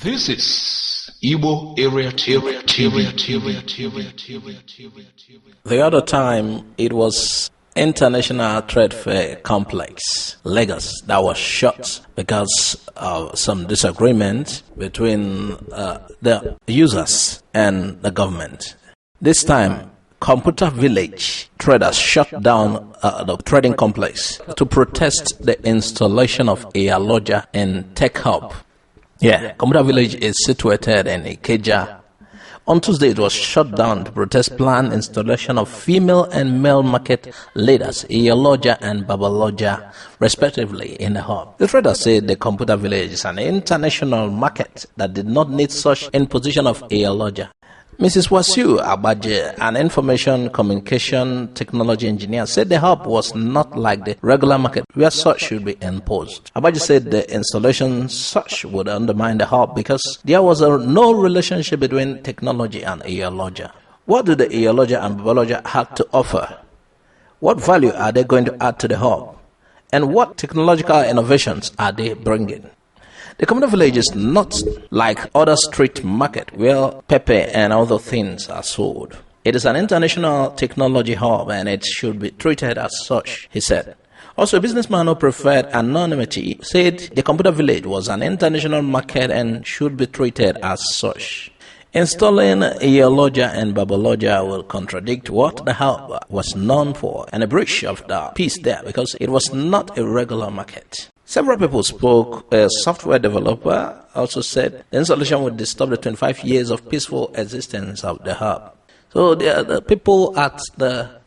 This is Igbo Area TV, TV, TV, TV, TV, TV. The other time it was International Trade Fair Complex, Lagos, that was shut because of some disagreement between the users and the government. This time, Computer Village traders shut down the trading complex to protest the installation of Iyaloja and Tech Hub. Yeah, Computer Village is situated in Ikeja. On Tuesday, it was shut down to protest planned installation of female and male market leaders, Iyaloja and Babaloja, respectively, in the hub. The traders said the Computer Village is an international market that did not need such imposition of Iyaloja. Mrs. Wasiu Abaje, an information communication technology engineer, said the hub was not like the regular market where such should be imposed. Abaje said the installation such would undermine the hub because there was no relationship between technology and Iyaloja. What do the Iyaloja and Babaloja have to offer? What value are they going to add to the hub? And what technological innovations are they bringing? The Computer Village is not like other street market where pepper and other things are sold. It is an international technology hub and it should be treated as such, he said. Also, a businessman who preferred anonymity said the Computer Village was an international market and should be treated as such. Installing Iyaloja and Babaloja will contradict what the hub was known for and a breach of the peace there because it was not a regular market. Several people spoke. A software developer also said the installation would disturb the 25 years of peaceful existence of the hub. So the people at the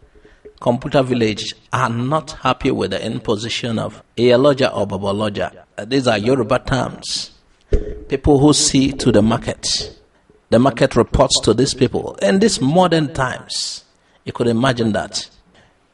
Computer Village are not happy with the imposition of Iyaloja or Babaloja. These are Yoruba terms. People who see to the market. The market reports to these people. In these modern times, you could imagine that.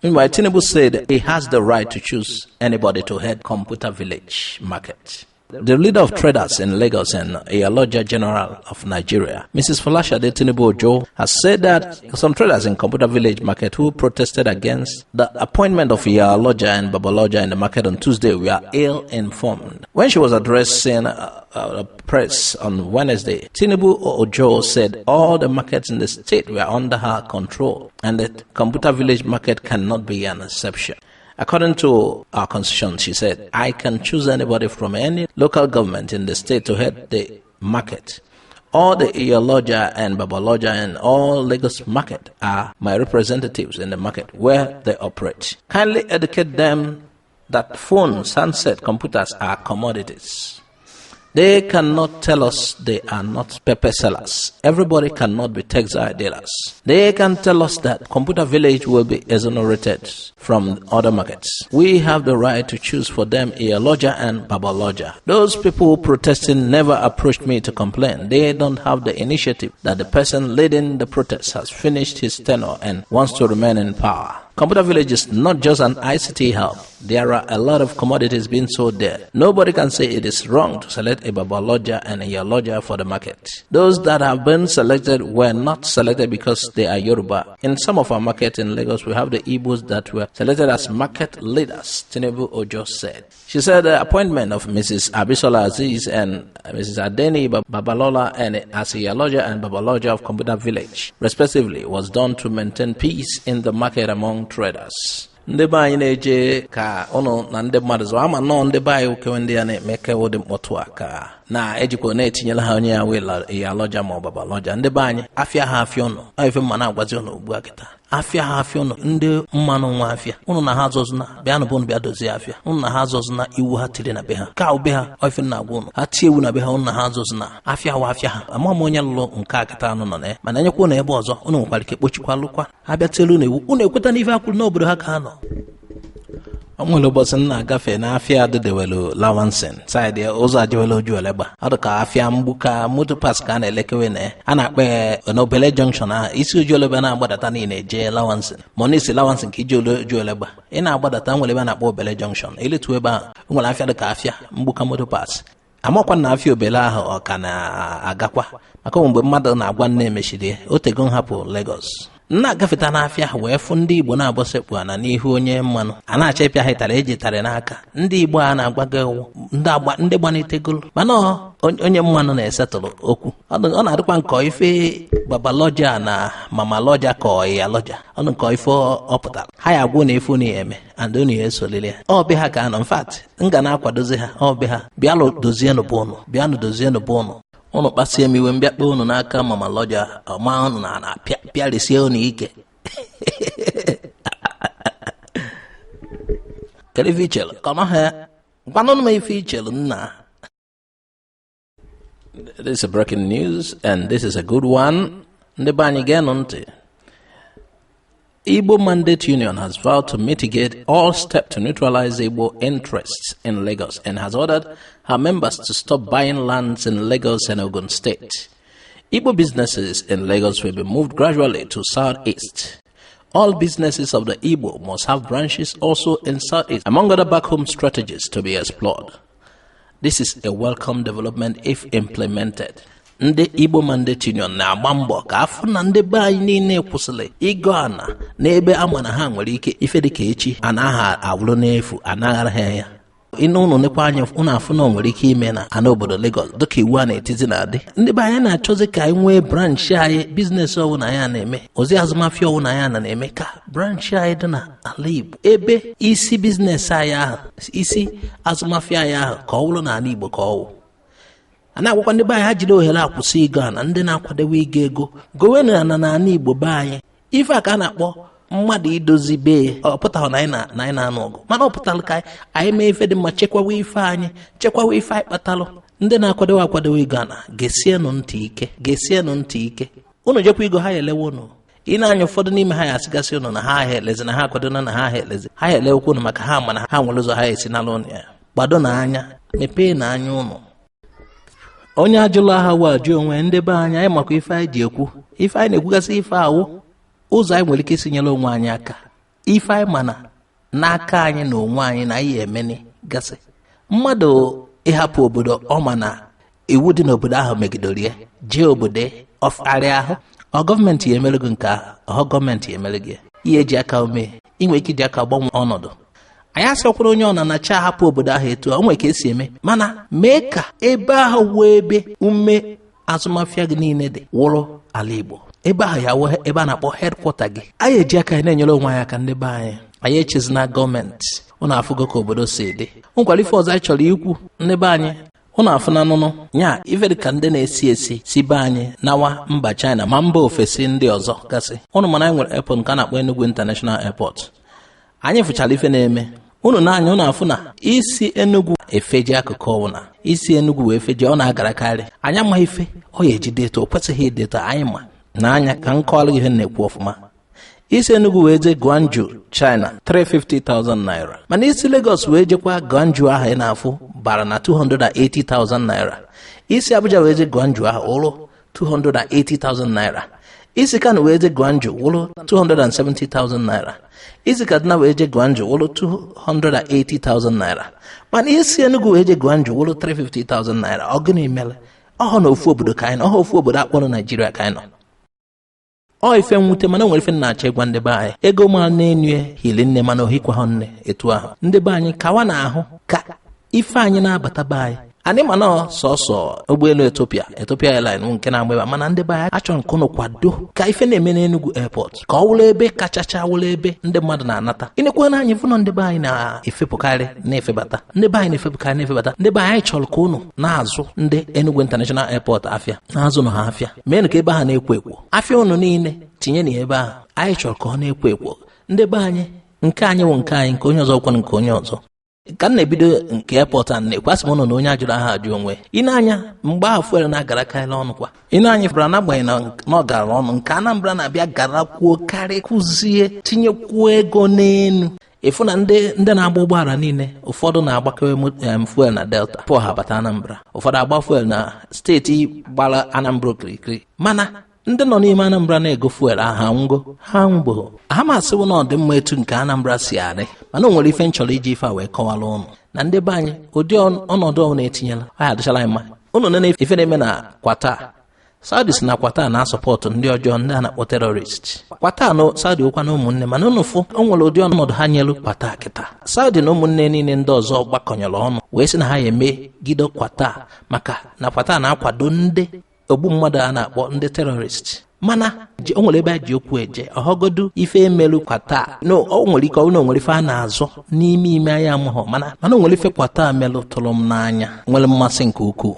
Meanwhile, Tinubu said he has the right to choose anybody to head Computer Village market. The leader of traders in Lagos and Iyaloja General of Nigeria, Mrs. Folashade Tinubu Ojo, has said that some traders in Computer Village market who protested against the appointment of Iyaloja and Babaloja in the market on Tuesday were ill-informed. When she was addressing the press on Wednesday, Tinubu Ojo said all the markets in the state were under her control and the Computer Village market cannot be an exception. According to our constitution, she said, I can choose anybody from any local government in the state to head the market. All the Iyaloja and Babaloja and all Lagos market are my representatives in the market where they operate. Kindly educate them that phones, handset, computers are commodities. They cannot tell us they are not pepper sellers. Everybody cannot be textile dealers. They can tell us that Computer Village will be exonerated from other markets. We have the right to choose for them Iyaloja and Babaloja. Those people protesting never approached me to complain. They don't have the initiative that the person leading the protest has finished his tenure and wants to remain in power. Computer Village is not just an ICT hub. There are a lot of commodities being sold there. Nobody can say it is wrong to select a Babaloja and a Iyaloja for the market. Those that have been selected were not selected because they are Yoruba. In some of our markets in Lagos, we have the Igbos that were selected as market leaders, Tinubu Ojo said. She said the appointment of Mrs. Abisola Aziz and Mrs. Adeni Babalola and as Iyaloja and Babaloja of Computer Village, respectively, was done to maintain peace in the market among traders. Ndị be anyị na-eje ka ụnụ na ndị mmadụ zụọ ama nọọ ndị be anyị okewe ndị ya na-eme kewe ụdị mkpọtụ a ka na-ejikwa na-etinyela ha onye ya wee Iyaloja ma ọ Babaloja. Ndị be anyị afịa ha afịa ụnụ ife mma na-agwazi ụnụ ugbu a kịta afịa ha afịa ụnụ ndị mmanụ nwa afịa ụnụ na ha azọzụna bịanụ bụ ụnụ bịa dozie afịa ụnụ na ha azọzụna iwu ha tiri na be ha ka ube ha ife na-agwa ụnụ ha tie iwu na be ha ụnụ na ha azọzụna afịa wa afịa ha ama m onye lụrụ nke a kịta anụ nọ na ya mana enyekwa ụnụ ebe ọzọ ụnụ nwekwara ike kpochikwalụkwa ha bịa tielu ụnụ iwu ụnụ ekweta n'ife ha kwuru n'obodo ha ka ha nọ. O nwere ụbọchị m na-agafe n'afịa adịdewelu Lawanson saịdị ụzọ ajewela Ojuelegba ọ dị ka afịa mgbuka moto pas ka a na-elekewe na ya a na-akpa ya n'obele junction ahụ isi Ojuelegba na-agbadata niile jee Lawanson ma ọ na-esi Lawanson ka ije Ojuelegba ị na-agbadata nwere ebe a na-akpọ obele junction eletu ebe ahụ o nwere afịa dị ka afịa mgbuka moto pas amakwa na afịa obele ahụ ọ ka na-agakwa maka mgbe mmadụ na-agwa nne emechiri otego nhapụ Lagos. Na-agafeta n'afịa ahụ wee fụ ndị Igbo na-abọsekpu ana n'ihu onye mmanụ a na-achọ ịpịa ha ịtarị eji ịtarị n'aka. Ndị Igbo a na-agwa gị ndị gbanitegolu, mana onye mmanụ na-esetụrụ okwu. Ọ na-adịkwa nkọ ife babaloja na mamaloja ka ọyaloja ọnụ nkọ ife ọ pụtara ha ya agwụ na ife unu ya eme and unu ya esolile ya. Ọ be ha ka anọ, in fact m ga na-akwadozi ha. Ọ be ha, bịanụ dozienụ bụ ụnụ, bịanụ dozienụ bụ ụnụ. Ụnụ kpasie m iwe mbịa kpee unu n'aka mamaloja ọma unu na na pịarịsie unu ike. Kedu ife ichelu? Ka ọ ha gwanụnụ m ife ichelu nna. This is breaking news and this is a good one. Ndị be anyị geenụ ntị. Igbo Mandate Union has vowed to mitigate all steps to neutralize Igbo interests in Lagos and has ordered her members to stop buying lands in Lagos and Ogun State. Igbo businesses in Lagos will be moved gradually to Southeast. All businesses of the Igbo must have branches also in Southeast, among other back-home strategies to be explored. This is a welcome development if implemented. Ndị Igbo Mandate Union na-agba mbọ ka afọ na ndị be anyị niile kwụsịrị ịgo ana n'ebe ama na ha nwere ike ife dịka echi anaghị awụrụ n'efu anaghara ha ya. Ịnụ ụnụ nekwa anya ụnụ afụ na o nwere ike ime na ana obodo Lagos dịka iwu a na-etizi na-adị. Ndị be anyị na-achọzi ka anyị nwee branchị anyị, biznes ọwụna anyị na-eme, ozi azụmahịa ọwụna anyị na-eme, ka branchị anyị dị na ala Igbo, ebe isi biznes anyị ahụ, isi azụmahịa anyị ahụ, ka ọ wụrụ n'ala Igbo ka ọ wụ. A na-agwakwa ndị be anyị ha jiri ohere akwụsị ịgo ana, ndị na-akwadewe ịgo ego gowenụ ana n'ala Igbo be anyị. Ife a ka a na-akpọ mmadụ idozi bee. Ọ pụtaghị na anyị na-anụ ọgụ, mana ọ pụtara ka anyị mee ife dị mma, chekwawa ife anyị, chekwawa ife anyị kpatalụ. Ndị na-akwadewe akwadewe ịgo ana, gesienụ ntị ike, gesienụ ntị ike. Unu jekwa igo ha elewe unu. Ị na-anya ụfọdụ n'ime ha ya asịgasị unu na ha ahịa elezi, na ha akwadona na ha ahịa elezi. Ha elewekwa unu maka ha ma na ha nwere ụzọ ha esi n'ala ụnụ ya. Gbado na anya, mepee na anya ụnụ. Onye ajụla ha wa ajụ onwe. Ndị be anyị, anyị makwa ife anyị ji ekwu ife anyị na-ekwugasị. Ife awụ ụzọ anyị nwere ike isi nyere onwe anyị aka, ife anyị mana n'aka anyị na onwe anyị na anyị emeni gasị. Mmadụ ịhapụ obodo ọ ma na iwu dị n'obodo ahụ megidere ya, jee obodo ọfagharị ahụ, ọ gọọmenti ya emere gị nke ahụ, ọ gọọmenti ya emere gị ihe eji aka omee. Ị nwere ike iji aka gbanwee ọnọdụ. Anyị asịkwara onye ọ na-anacha ahapụ obodo ahụ etu o nwere ka esi eme, mana mee ka ebe ahụ wee ebe ume azụmahịa gị niile dị wụrụ ala Igbo. Ebe ahụ ya wee ebe a na-akpọ headquarter gị. Anyị eji aka anyị na-enyere onwe anyị aka. Ndị be anyị, anyị echezina gọọmenti. Ụnụ afụgo ka obodo si dị. Nkwara ife ọzọ anyị chọrọ ikwu, ndị be anyị, ụnụ afụna nụnụ nya ife dị ka ndị na-esi esi si be anyị nawa mba China ma mba ofesi ndị ọzọ gasị. Ụnụ mana anyị nwere airport nke a na-akpọ Enugu International Airport. Anyị fụchara ife na-eme unu n'anya. Unu afụ na isi Enugu efeji akụkụ ọwụna, isi Enugu wee feji, ọ na-agarakarị. Anyị amaghị ife ọ ya ejide eto, o kwesịghị ideto. Anyị ma n'anya ka m kọọrọ gị ihe na-ekwu ọfụma. Isi Enugu wee jee Guangzhou, China, 350,000 naira, mana isi Lagos wee jekwa Guangzhou ahụ ị na-afụ bara na 280,000 naira. Isi Abuja wee jee Guangzhou ahụ wụrụ 280,000 naira. Isi Kano wee jee Guangzhou wụrụ 270,000 naira. Isi Kaduna wee jee Guangzhou wụrụ 280,000 naira, mana isi Enugu wee jee Guangzhou wụrụ 350,000 naira. Ọ gịnị mere? Ọhụ na ofu obodo ka anyị nọ, ọhụ ofu obodo akpọrọ Naijiria ka anyị nọ. Ọ ife mwute, mana o nwere ife na-achọ ịgwa ndị be anyị. Ego ma na-enye hili nne, mana ohikwa ha nne etu ahụ. Ndị be anyị, kawa na-ahụ ka ife anyị na-abata be anyị. Anyị ma nọ sọsọ ụgbọelu Ethiopia Airline nke na-agba ebe, mana ndị be anyị achọrọ nke unu kwado ka ife na-eme n'Enugu airport ka ọ wụrụ ebe kachacha wụrụ ebe ndị mmadụ na-anata. Ịnekwa na anyị fụnọ ndị be anyị na-efepụkarị na-efebata, ndị be anyị na-efepụkarị na-efebata. Ndị be anyị chọrọ ka unu na-azụ ndị Enugu International Airport afịa, na-azụ nụ ha afịa, meenụ ka ebe ahụ na-ekwo ekwo. Afịa unu niile tinye na ebe ahụ, anyị chọrọ ka ọ na-ekwo ekwo. Ndị be anyị, nke anyị wụ nke anyị, nke onye ọzọ kwanụ nke onye ọzọ. Ka m na-ebido nke airport a na-ekwu, asị m ụnụ na onye ajụrụ aha ajụ onwe. Ị na-anya mgbe ahụ fuel na-agara karịa ọnụ kwa. Ị na-anya fụra n'agbanyeghị na ọ gara ọnụ, nke Anambra na-abịa gara kwuo karị, kụzie tinyekwuo ego n'enu. Ịfụ na ndị na-agba ụgbọala niile, ụfọdụ na-agbakewe fuel na Delta pụọ ha bata Anambra, ụfọdụ agba fuel na steeti gbara Anambra okirikiri, mana ndị nọ n'ime Anambra na-ego fuel ahụ ha nwụgo, ha nwụbụghị. Ha ma asịwụ na ọ dị mma etu nke Anambra si adị, mana o nwere ife m chọrọ iji ife a wee kọwara ụnụ na ndị be anyị, ụdị ọnọdụ ọbụla etinyela ọ ya adịchala anyị mma. Ụnụ nene ife na-eme na Kwata. Saudi si na Qatar na-asọpọtụ ndị ọjọọ, ndị a na-akpọ terrorist. Qatar na Saudi ụkwa na ụmụnne, mana unu fụ o nwere ụdị ọnọdụ ha nyelu Qatar kịta. Saudi na ụmụnne niile ndị ọzọ gbakọnyere ọnụ wee sị na ha ya emegido Qatar maka na Qatar na-akwado ndị ogbu mmadụ a na-akpọ ndị terrorist. Mana o nwere ebe a ji okwu eje ọhọgodu ife emelu Qatar no, o nwere ike ọ na o nwere ife a na-azọ n'ime ime anya amụghọ, mana o nwere ife Qatar melụ tụrụ m n'anya, nwere mmasị nke ukwuu.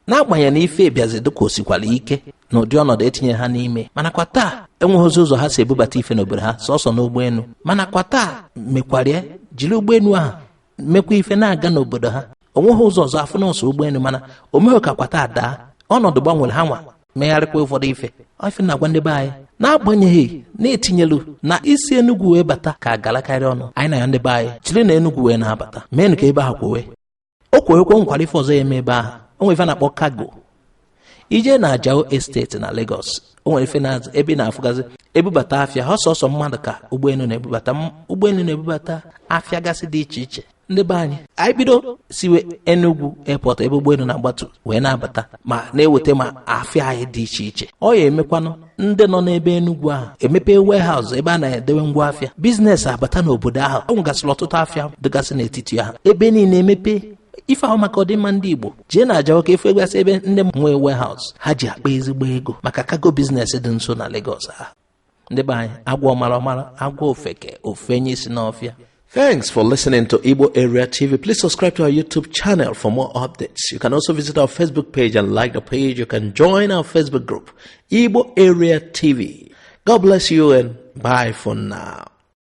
N'agbanyeghị na ife bịazi dịka o sikwara ike na ụdị ọnọdụ etinye ha n'ime, mana Qatar enweghịzi ụzọ ha si ebubata ife n'obodo ha sọsọ n'ụgbọelu. Mana Qatar mekwarie jiri ụgbọelu ahụ mekwa ife na-aga n'obodo ha, onweghị ụzọ ọzọ afụ n'ọsọ ụgbọelu. Mana o meghị ka Qatar daa, ọnọdụ gbanwere, ha nwa megharịkwa ụfọdụ ife. Ife na-agwa ndị be anyị, n'agbanyeghị na-etinyelu na isi Enugu wee bata ka galakarị ọnụ, anyị na ya ndị be anyị jiri na Enugu wee na-abata, meenụ ka ebe ahụ kwowe o kwowekwe. Nkwara ife ọzọ ya eme ebe ahụ, o nwere ife na-akpọ cargo. Ije na Ajao Estate na Lagos, o nwere ife na ebe na-afụgazi ebubata afịa ha sọsọ mmadụ ka ụgbọelu na-ebubata, ụgbọelu na-ebubata afịa gasị dị iche iche. Ndị be anyị, anyị bido siwe Enugu airport ebe ụgbọelu na-agbatu wee na-abata ma na-eweta ma afịa anyị dị iche iche. Ọ ya emekwanụ ndị nọ n'ebe Enugu ahụ emepe warehouse ebe a na-edewe ngwa afịa, business abata n'obodo ahụ. O nwegasịrị ọtụtụ afịa dịgasị n'etiti ahụ ebe niile emepe ife ahụ maka ọdịmma ndị Igbo. Jee na Ajao ka efu egasị ebe ndị nwe warehouse ha ji akpa ezigbo ego maka cargo business dị nso na Lagos ahụ. Ndị be anyị, agwọ mara ọmara, agwọ ofeke ofenye isi n'ọfịa. Thanks for listening to Igbo Area TV. Please subscribe to our YouTube channel for more updates. You can also visit our Facebook page and like the page. You can join our Facebook group, Igbo Area TV. God bless you and bye for now.